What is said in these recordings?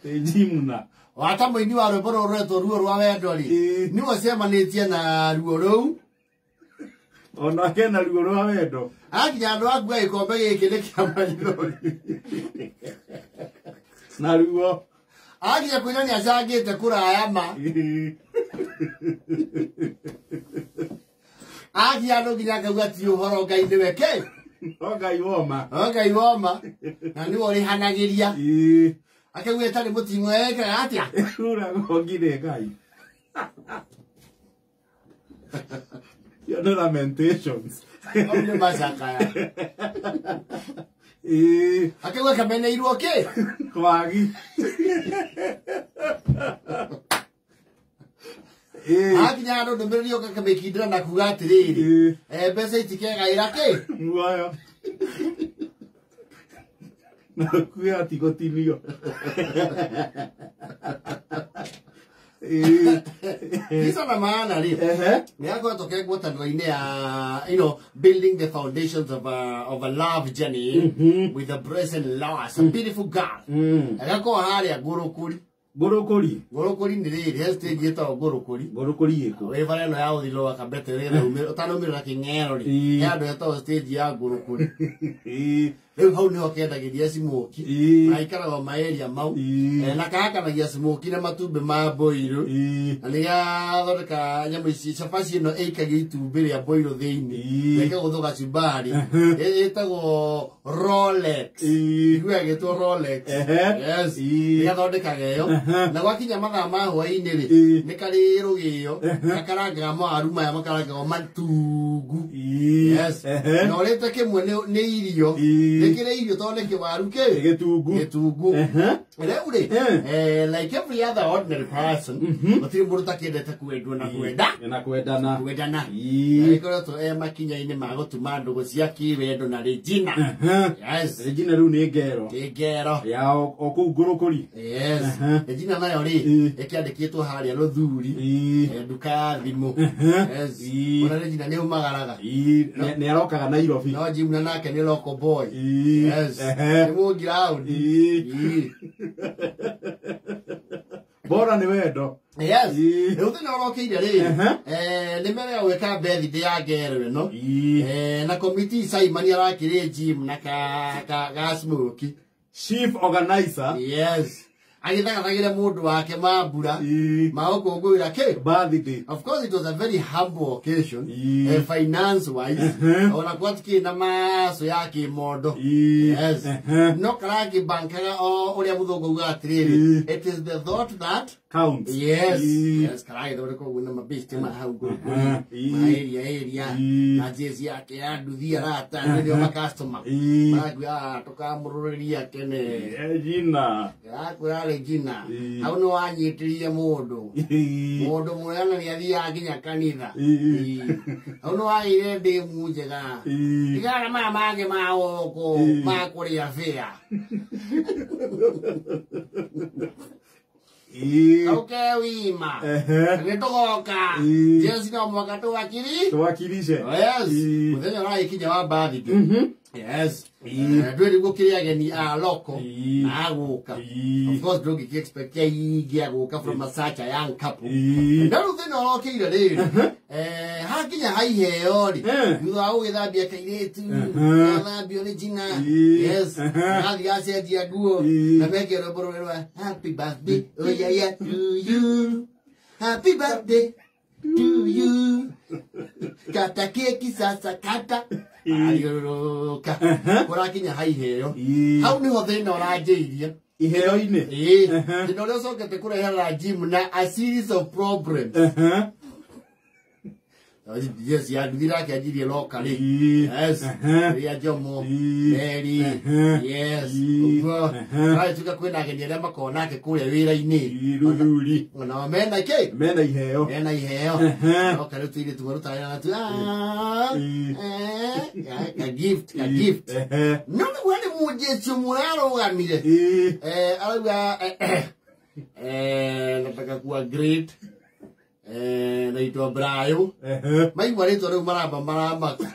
Ĩ Jimna. Wata mũini wa rwĩmbo rũrũ rwetwo Ruo rwa Wendo rĩ, nĩwe ũcemanĩtie na ruo rũu. Onake na ruo rwa wendo. Akinya andũ akua gĩkombe gĩkĩ nĩ kĩa maithori. Na ruo. Akinya kwĩra nĩ acangĩte kũraya ma. Akinya andũ nginya akauga ti ũhoro Ngai nĩwe kĩ. O Ngai woma. O Ngai woma. Na nĩwe ũrĩhanagĩria. Akauga ĩtarĩ mũting'o ekaga atĩa? Ĩhuragwo ngirĩ Ngai. Iyo nĩ Lamentations. Hau nĩ macakaya. Akauga kameneirwo kĩ? Wagi. Akinya handũ ndũmĩrĩri yoka kamĩkindĩra na kuga atĩrĩrĩ, mbeca itikegaĩra kĩ? Muoyo. Na kuya atigũtinio. Kisa na maana rĩ, nĩ akoretwo ke ngwatanĩro-inĩ ya building the foundations of a love journey with a present loss, a beautiful girl. Agakorwo harĩa Ngũrũkũri. Ngũrũkũri. Ngũrũkũri nĩ rĩrĩ, he stage ĩtagwo Ngũrũkũri. Ngũrũkũri ĩkũ? Wĩ bara ĩno ya ũthilo wa Kabete rĩrĩa ũtanaumĩrĩra Kĩng'ero rĩ, he handũ hetagwo stage ya Ngũrũkũri. Rĩu hau nĩho kendagĩria smoki. Na aikaraga maeria mau. Na kahakanagia smoki na matumbĩ ma mboirũ. Na nĩgathondeka nyamũ ici, cabaci ĩno ĩikagia itumbĩ rĩa mboirũ thĩinĩ. Na ĩkagũthwo gacumbari. Ĩtagwo Rolex. Iguaga ĩgĩtwo Rolex. Yes. Nĩgathondekaga ĩyo. Na gwakinya mathaa ma hwaĩ-inĩ rĩ, nĩ karĩ rũgĩo. Gakarangaga mawaru maya makarangagwo matungu. Yes. Na ũrĩte kĩmwe nĩ irio. Nĩ kĩrĩ irio tondũ nĩ kĩwaru kĩ? Gĩtungu. Gĩtungu. Rĩu rĩ, like every other ordinary person, gũtirĩ mũndũ ũtakĩendete kwendwo na kwenda. Na kwendana. Kwendana. Agĩkoretwo e makinya-inĩ ma gũtuma ndũgũ cia kĩwendo na Regina. Yes. Regina rĩu nĩ ngero. Nĩ ngero. Ya o kũu Ngũrũkũri. Yes. Regina nayo rĩ, ĩkĩandĩkĩtwo harĩa Rũthuri. Nduka ya thimũ. Yes. Ona Regina nĩ umagaraga. Nĩ arokaga Nairobi. No Jimna nake nĩ local boy. Yes. Nĩ mũngiraũndi. Bora nĩ wendo. Yes. Rĩu thĩna ũrokĩire rĩ, nĩ merega gwĩka birthday ya ngero ĩno. Na committee Simon arakĩrĩ gym na ka smoky. Chief organizer. Yes. Agĩthagathagĩra mũndũ wake mambura ma gũkũngũĩra kĩ? Birthday. Of course it was a very humble occasion. Finance wise. Ona gwatikĩrĩ na maco ya kĩmondo. Yes. No karakĩbankaga o ũrĩa mũthũngũ augaga atĩrĩrĩ, it is the thought that counts. Yes. Yes, karagĩthondeka ũguo na mabĩsti ma hau Ngũrũkũri. Ma area area. Na jezi yake ya nduthi arata, nĩo ma customer. Marakuga tũkamũrũrĩria tene. Regina. Yakwĩra Regina. Hau nĩ wanyitĩrĩire mũndũ. Mũndũ mwega na nĩathiaga nginya kanitha. Hau nĩ wagĩire ndĩmu njega. Tigana na maya mangĩ ma gũkũ ma kũrĩa bĩa. Auke wima. Nĩ tũgoka. Jesi no mwaka tũwakiri. Tũwakirishe. Yes. Mũthenya ũragĩkinya wa birthday. Yes. Ndwĩrĩ gũkĩrĩ ageni a loko na agũka. Of course ndũngĩkĩ expect aingĩ agũka from a such a young couple. No rĩu thĩna ũrokĩire rĩrĩ. Hakinya ha iheo rĩ. Thutha wa gũgĩthambia kairĩtu, gathambio nĩ Gina. Yes. Gathiĩ gacenjia nguo. Na mekĩra rwĩmbo rũrĩa rwa Happy birthday, oh yeah yeah to you. Happy birthday to you. Kata keki sasa kata. Ariũrũka. Kũrakinya ha iheo. Hau nĩho thĩna ũranjĩirie. Iheo-inĩ? Thĩna ũrĩa ũcokete kũrehera Jim na a series of problems. Yes, ya nduthi nake anjirie loka rĩ. Yes. Rĩa Jomo. Mary. Yes. Ũguo. Aratuĩka kwĩna ageni arĩa makoragwo nake kũrĩa wĩra-inĩ. Rũthuri. Ona mena kĩ? Mena iheo. Mena iheo. Oka rĩu tũirĩtu tũmwe na tu. Ka gift, ka gift. No rĩu harĩ mũnjeci ũmwe ũrarũgamire. Arauga, nataka kuwa great. Naitwa Brayo. Maigua rĩtwa rĩu maramba maramaka.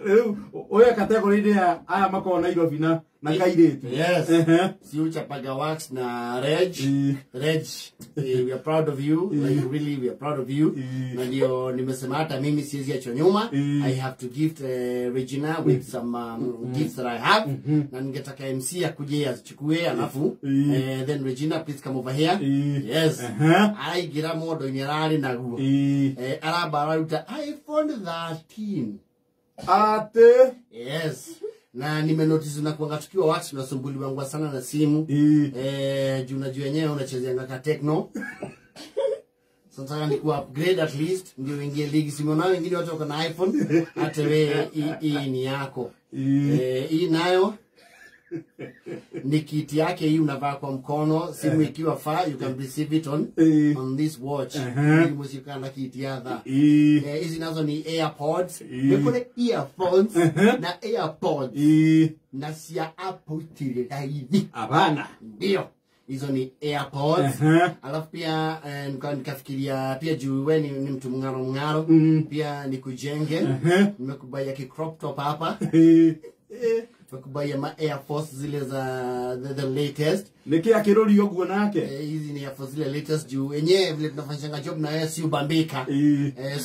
Rĩu ũyũ category-inĩ ya aya makoragwo Nairobi na kairĩtu. Yes. Si uchapaga wax na Reg. Reg, we are proud of you. Like really we are proud of you. Na ndio nimesema hata mimi siwezi achwa nyuma. I have to gift Regina with some gifts that I have. Na ningetaka MC akuje azichukue alafu then Regina please come over here. Yes. Aigira modo inyarari naguo. Araba araruta iPhone 13. Ate. Yes. Na nimenotice na kuanga tukiwa wax tunasumbuliwa sana na simu. Juu unajua yenyewe unachezeanga ka Tecno. Sasa ni ku upgrade at least ndio ingie ligi. Simu nayo wengine watu wako na iPhone, hata wewe hii ni yako. Hii nayo ni kiti yake hii unavaa kwa mkono, simu ikiwa far you can receive it on this watch. Muzika na kiti yadha. Hizi nazo ni AirPods. Niko earphones na AirPods. Na sia Apple tili hivi. Hapana. Ndio. Hizo ni AirPods. Alafu pia nikafikiria pia juu wewe ni mtu mngaro. Pia nikujenge. Nimekubaya ki crop top hapa. Nimekubaya ma Air Force zile za the latest. Niki akirori yoguo nake. Hizi ni Air Force zile latest juu yenyewe vile tunafanyanga job na yeye si ubambika.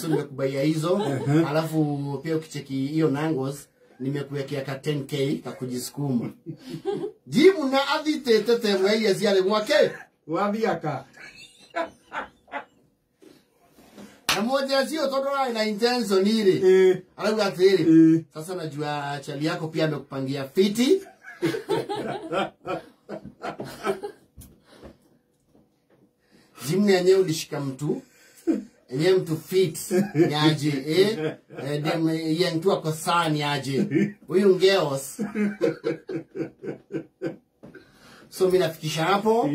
So nimekubaya hizo. Alafu pia ukicheki hiyo Nangos nimekuwekea ka 10k ka kujisukuma. Jimu na athite tete mweya ziare mwake. Wathiaka. Na moja sio tondu na intention ile. Alafu atiri. Sasa najua chali yako pia amekupangia fiti. Jimu yenyewe ulishika mtu. Yenyewe mtu fit ni aje dem yeng tu ako sani aje. Huyu ngeos. So mimi nafikisha hapo.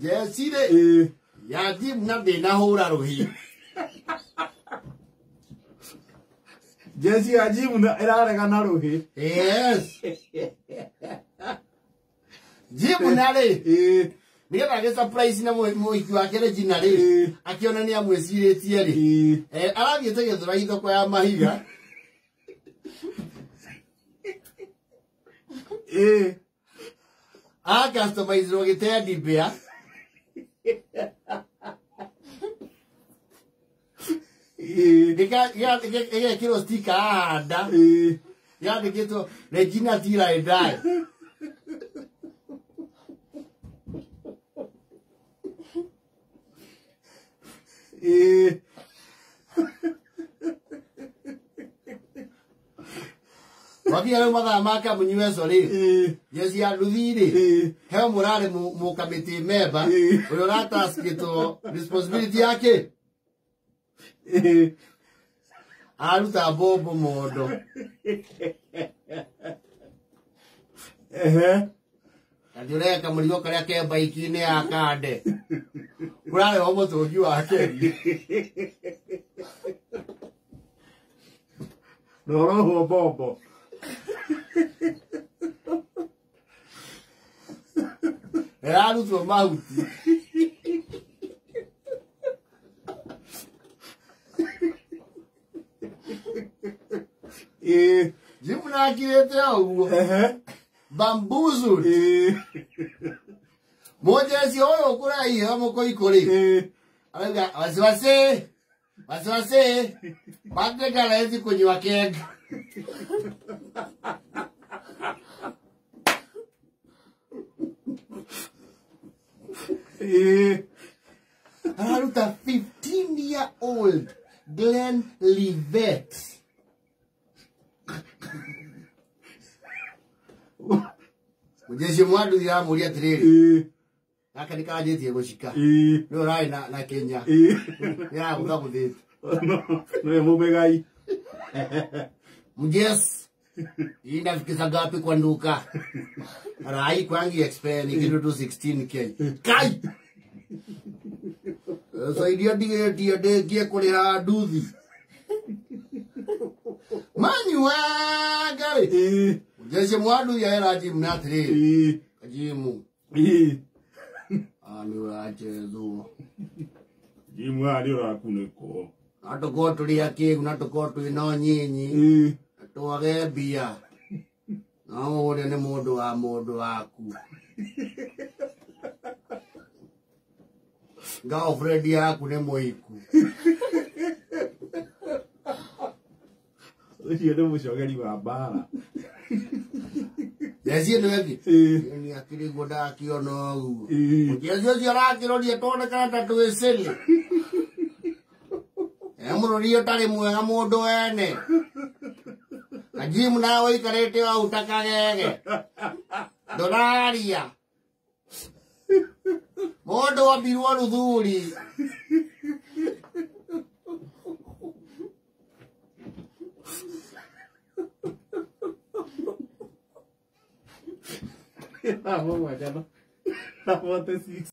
Yes ile. Ya jimu na ndina hura ruhi. Jesi ya jimu na irarega na ruhi. Yes. Jimu nare. Nigetha ge surprise na muiki wake Regina ri akiona ni amwicirĩtie ri arathiĩte Gĩthũrai thoko ya mahiga. A customize gĩtendi mbĩa. Gĩgekĩrwo sticker haha nda yandĩkĩtwo Regina till I die. Wakinya rĩu mathaa ma kamunyue cori jeci ya nduthi rĩ heo mũrarĩ mũkamĩtĩ memba ũrĩa ũrataskĩtwo responsibility yake aruta mbombo mondo. Na ndĩũreka mũrigo karĩa ke baiki-inĩ ya kande kũrarĩ o mũtũngi wake. Ndorohwo mbombo. Ĩrarutwo mahuti. Jimu nakirĩte ũguo. Bambuzu. Mojesi ũyũ ũkũraiha mũkoikũ rĩ arauga wasiwasi wasiwasi Patrick arezi kunyua keg. Araruta 15-year-old Glenn Livet. Mujesi mwandu thiramũria atĩrĩrĩ gaka nĩ kanjĩtie gũcika nĩ ũrarĩ na Kenya nĩ aragũthagũthĩte nĩwe mũmegai. Mjes inafikisha ngapi kwa nduka? Rai kwangi expend kitu tu 16k. Kai. Saidia ndige ndekie kũrĩha nduthi. Manyuaga rĩ. Mjesi mwandu ya era jimu na atĩrĩrĩ. Jimu. Nĩ ũrachezwo. Jimu nĩ ũrakunĩkwo. Na tũkorwo tũrĩ akĩgu na tũkorwo twĩna nyinyi. Twage mbia. No ũrĩa nĩ mũndũ wa mũndũ waku. Girlfriend yaku nĩ mũiku. Ũcio nĩ mũcogeri wa mbara. Jeci ĩno ĩngĩ. Ĩĩ. Nĩ akĩrĩ guo ndakĩona ũguo. Ĩĩ. Jeci ũcio arakĩroria tuonekana ta twĩcĩrĩ. E mũrori ũtarĩ mwega mũndũ wene. Na Jim nawe ũikarĩte hau ta kagege. Ndũraria. Mũndũ ambirwo rũthuri. Thaa mũgwanja na 46.